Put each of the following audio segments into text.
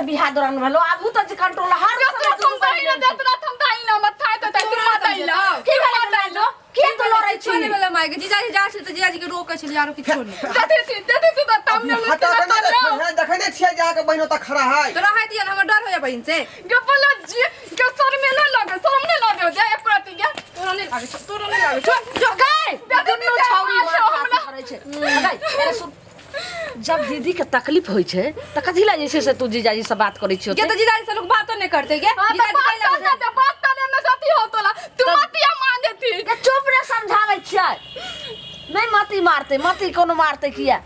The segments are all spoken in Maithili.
बियाह दौरान भेलो, आबू तऽ जे कंट्रोल हर तोरा समय दुनू समझाई बहिन ना दे, तोरा समझाई ना मत थाय तो तू मत आइला। की भेलै लाजो? किया तू लड़ै छी? छोड़े वाला माय के जीजाजी जा छै तऽ जीजाजी के रोकै छलियै आरो किछो नहि। देते छी, देते छी तऽ तामने अभी हटा के नहि देखै है, देखै नहि छियै जे अहाँके बहिन ओतऽ खड़ा है। तो रहै दिअ ने, हमर डर होइया बहिन से। गे बोला जी के शर्म नहीं लगे, शर्म नहीं लगे जे एक प्रति गे। तोरा नहि लागै छौ, तोरा नहि लागै छौ। जो गै, दादी, दुनू दीदी, छौरी आवाज माथा हमरा। करै छै। गै, अरे सुन, जब दीदी के तकलीफ होइ छै तऽ कथी लए जे छै से तू जीजाजी से बात करै छी गे तऽ जीजाजी से लोक बातो नहि करतै गे। हां जीजाजी बात कैला तो ना दे, बात तो ने सती हो तोला तू मतिया मान देती। गे चुप रे, समझाबै छियै। नहि मती मारतै, मती कोनो मारतै किया?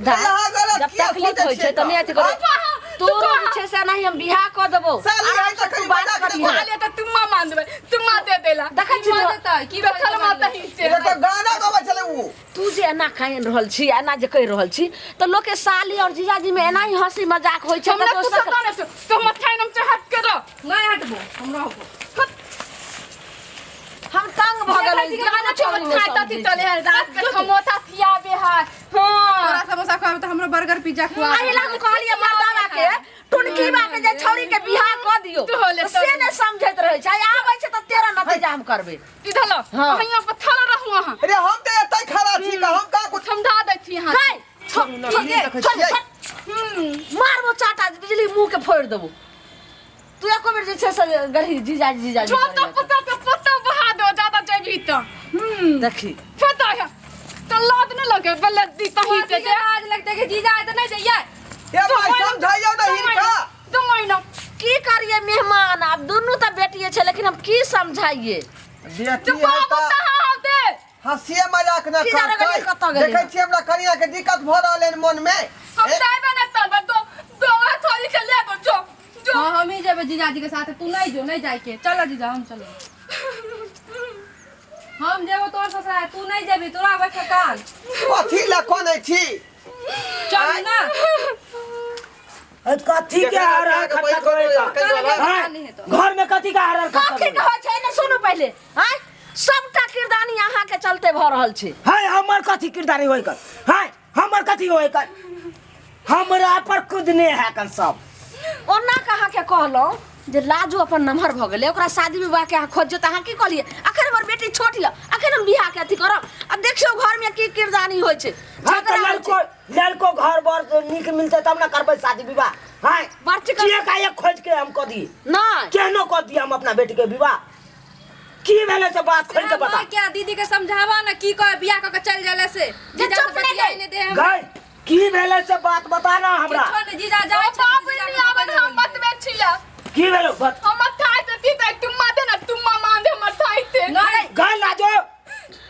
दाइ, अहाँ गलत जब किया तकलीफ सोचै होइ छै छियै तऽ नहि अथी करै। तऽ? तू जे छै से एनाही हम बियाह कऽ देबौ, साली आराम आइ से तक तू खाली बात मजाक करिहे। नहि आले तऽ तुमा मान देबै, तुमा दे देला। देखै छी की तो देतै? की देखल माता ही से। एतऽ गाना गबै छलै उ। तू जे एना खाइन रहल छी, एना जे कहि रहल छी, तऽ लोक के साली और जीजाजी में एना ही हंसी मजाक होइ छै। हमरा तऽ कुछ दोसर तो नहीं, तो मथाई नम चहट के रह। नहि हटबो, हम रहबो। हम तंग भऽ गेलै। गाना छौ खाई तती तले है रात के समोसा खियाबे है। हां तोरा समोसा खुआबे तऽ हमरो बर्गर पिज्जा खुआ। एहि ला हम कहलियै मर्दावा के, टुनकी बा के जे छौरी के बियाह कऽ दियौ, तू होले तऽ से नहि समझैत रहै छै। आइ आबै छै तऽ 13 नतीजा हम करबै। इधर लो। हाँ। यहाँ पर थल रहू अहाँ। अरे हम तऽ एतै खड़ा छी, हम कहाँ कुछ समझा दै छी अहाँ। गै, छोड़ू ना, छोड़, नहि देखै छोड़, छियै। छोड़। मारबो चाटा, बिजली मुंह के फोड़ि देबो। तू एको बेर जे छै से गरही जीजाजी जीजाजी छोटा करैला। पता के पता बहा दो ज्यादा जेबही तऽ। देखी पता है तो लाद न लगे बल्ले दी तही से के आज लगतै कि जीजा आइ तऽ नहि जइयै। ए भाई, समझाइयौ ने हिनका। 2 महीना की करिए मेहमान, आब दुनू तऽ बेटिए छै, लेकिन हम की समझाइए? बेटी तू है बाबू तऽ कहाँ होते? हँसिए मजाक न की जाने गेलियै, करतै। कतऽ गेलियै? देखै छियै हमरा कनिया के दिक्कत भऽ रहल है मन में। हम जाबे न तब दो दो थोड़ी के ले दो जो जो। हाँ, हम ही जेबै जीजाजी के साथ, तू नहीं जो, नहीं जाय के। चल जीजा, हम चलो, हम जेबो तोर ससुराल, तू नहीं जेबी, तोरा आबै छै काल। कथी लए कनै छी? चल ना। कथी के हर हर खटखट होय का? चल, नहीं हेतौ। घर में कथी का हर हर खटखट कथी होय? के होइ छै ने, सुनू पहिले। आँय, सबटा किरदानी अहाँ के चलते भऽ रहल छै। है हमर कथी किरदानी होय कर? है हमर कथी होय कर? हमरा पर कुदने है कन सब। ओना के अहाँ के कहलहुँ जे लाजो अपन नमहर भऽ गेलै, ओकरा शादी विवाह के अहाँ खोजियौ, तऽ अहाँ की कहलियै? अखन हमर बेटी छोट यऽ, अखन हम बियाह के अथी करब? आब देखियौ घर में की किरदानी होइ छै, हाँ तऽ झगड़ा होइ छै। लड़को लड़को घर बर नीक मिलते तब ना करबै शादी विवाह। हाँ बड़ चिकन- किया का एक खोज के हम कऽ दी? नहि। केहनो कऽ दी हम अपना बेटी के विवाह। की भेलै से बात खोल के बता। माँ क्या दीदी के समझावा ना, की कहे बियाह कऽ के चल जाले से। जीजा चुप से नहि बतियाई गई। नहि दे हमरा। गई की भेलै से बात बता ना हमरा। किछो नहि, जीजा जाइ छै। बाबू जीजा नहीं के आवे, रोकै हम नहि। बतबे छिया। की भेलो बत? हम थाई से दी तुम दे ना, तुम मान दे हमर थाई से। नहीं। गई लाजो,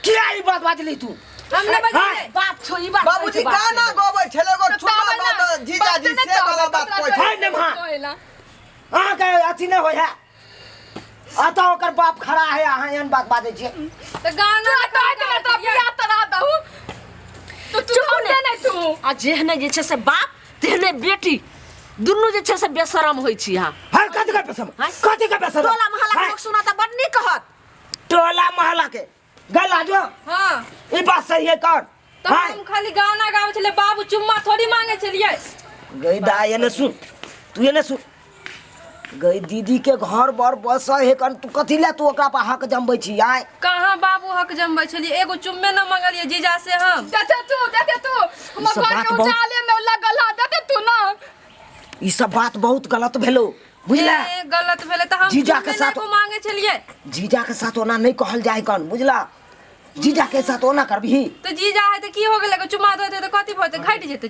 किया ई बात बाजली तू? हम नहि बजलियै। हाँ। बाप छौ, ई बात बाबूजी कहै छै बाप गाना के। गबै छलै, एगो तो चुम्मा ताबे ना, दऽ दऽ जीजाजी बात से वाला बात कहै छै। है ने माँ? अहाँके अथी नहि होइ है, अतः ओकर बाप खड़ा है, अहाँ एहन बात बाजै छियै? तऽ गाना तोरा कहै ने तऽ बियाह तरा दहु तो तू चुप समझे ने। नहीं तू। आ जेहने जे छै से बाप तेहने बेटी, दुनू जे छै से बेशरम होइ छी अहाँ। हर कथी के बेशरम? हाँ? कथी के बेशरम? टोला मोहल्ला के हाँ? लोक सुनत तऽ बड़ नीक कहत। टोला मोहल्ला के गल लाजो। हाँ। ई बात सही है कर? तऽ हाँ। हम खाली गाना गाबै छलियै बाबू, चुम्मा थोड़ी मांगे छलियै। गई दा, एने सुन, तू एने सुन। गई दीदी के घर बर बस हे कन, तू कथी ले तू ओकरा पर हक जमबै छी आय? कहाँ बाबू हक जमबै छलियै, एगो चुम्मे न मंगलियै जीजा से हम। देते तू, देते तू हमर सब घर बात के बहुत- उजाले में लगल है, देते तू ना। ई सब बात बहुत गलत भेलो, बुझला? ए, गलत भेलै तऽ हम जीजा के चुम्मे साथ- नहि एगो मांगे छलियै। जीजा के साथ ओना नहीं कहल जाय कन, बुझला? जीजा के साथ ओना करबही तऽ जीजा है तऽ की हो गेलै? एगो चुम्मा दऽ देतै तऽ कथी भऽ जेतै? घटि जेतै?